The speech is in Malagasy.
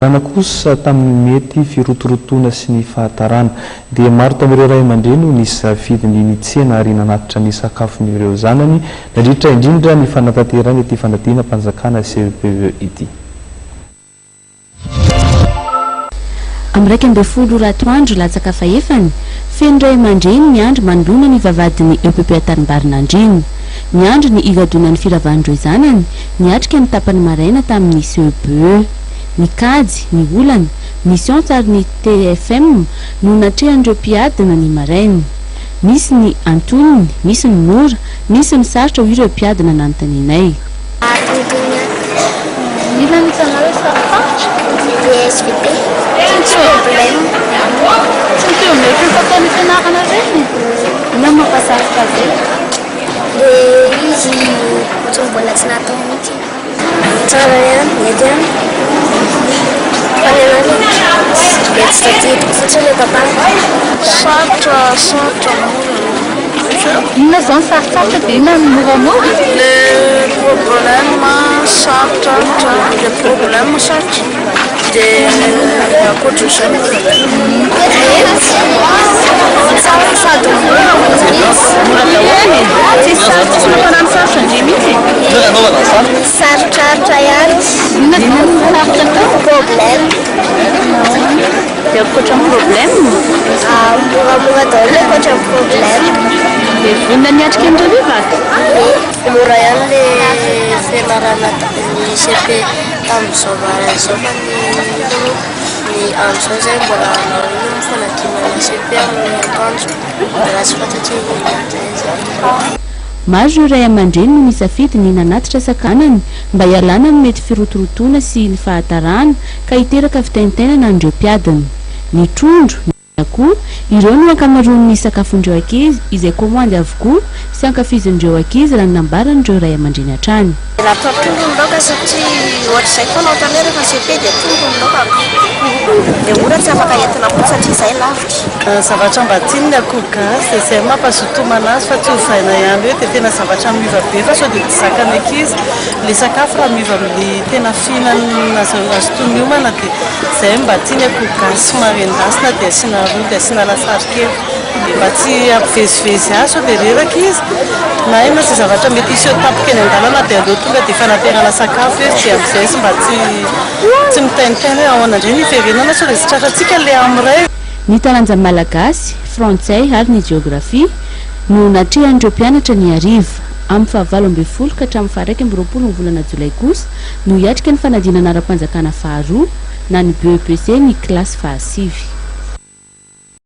Rana kosa tamin'ny mety firotorotoana sy ny fahatarana. Dia maro tamin'ireo ray aman-dreny no nisafidy ny nitsena ary nanatitra ny sakafon'ireo zanany nandritra indrindra ny fanatanterahana ity fanadinam-panjakana CEPE ity. Amin'ny 11 ora atoandro latsaka fahefany, feno ray aman-dreny miandry manoloana ny vavahadin'ny EPP Antanimbarinandriana. Miandry ny higadonan'ny firavan'ireo zanany niatrika ny tapany maraina tamin'ny CEPE. Ny kajy, ny olana, ny siansa ary ny TFM no natrehan'ireo mpiadina ny maraina. Misy ny antonony, misy ny mora, misy ny sarotra hoy ireo mpiadina nanontanianay. Inona no hitanao hoe sarotsarotra? Ny SVT. Tsy problème. Tsy mitovy amin'ireny efa fataon'ny fianarana ireny? Inona no mampasarotra azy e? Le izy ohatran'ny mbola tsy natao mihitsy. Tsara ihany, mety ihany. Fa ny anahy dia tsy tadidiko fotsiny ilay tantara. Sarotra, sarotra, mora. Inona izao no sarotsarotra dia inona no moramora? Le problème sarotra, le problème sarotra dia ankoatran'izay mora. Mety, tsara sady mora mihitsy. Mora daholo e! Tsisy sarotra tsy nampanano sarotra ndry mihitsy e! Sarotrarotra ihany. Inona izany no sarotra tao? Problème. Dia ankoatra ny problème? Moramora daholo ny ankoatra ny problème. Dia vonona ny hiatrika an'ireo ve va? Ie. Mora ihany le fianarana ny CP tamin'izao maraina izao fa ny ny amin'izao izay mbola hanao inona moa fanadinana CP amin'ny atoandro. Mbola tsy fantatro hoe inona indray izany. Maro ireo ray aman-dreny no nisafidy ny nanatitra sakanany mba hialana amin'ny mety firotorotoana sy ny fahatarana ka hiteraka fitaintainana an'ireo mpiadina. Ny trondro, ny akoho, ireo no ankamaroan'ny sakafon'ireo ankizy izay komandy avokoa sy ankafizin'ireo ankizy raha ny nambaran'ireo ray aman-dreny hatrany. Natao trondro ny laoka satria ohatr'izay foana ohatran'ny hoe rehefa cepe dia trondro ny laokako. Dia mora tsy afaka entina mody satria izay lavitra. Zavatra mba tiany ny akoho gasy dia izay no mampazoto homana azy fa tsy ovaina ihany hoe dia tena zavatra miova be fa sao dia tsy zakan'ny ankizy ilay sakafo raha miova amin'ny tena fihinana azotoany homana dia izay no mba tiany akoho gasy somary endasina dia asiana ro dia asiana lasary kely. Mba tsy hampivezivezy azy sao dia reraka izy, na inona izay zavatra mety hiseho tampoka eny an-dalana dia aleo tonga dia fanaterana sakafo izy dia amin'izay izy mba tsy tsy mitaintaina hoe ahoana indray ny hiverenana sao dia tsy tratrantsika ilay amin'iray. Ny taranja malagasy, frantsay ary ny jeografia no natrehan'ireo mpianatra ny hariva. Amin'ny fahavalo ambin'ny folo ka hatramin'ny faha 21 ny volana jolay kosa no hiatrika ny fanadinana ara-panjakana faharoa na ny BEPC ny kilasy fahasivy.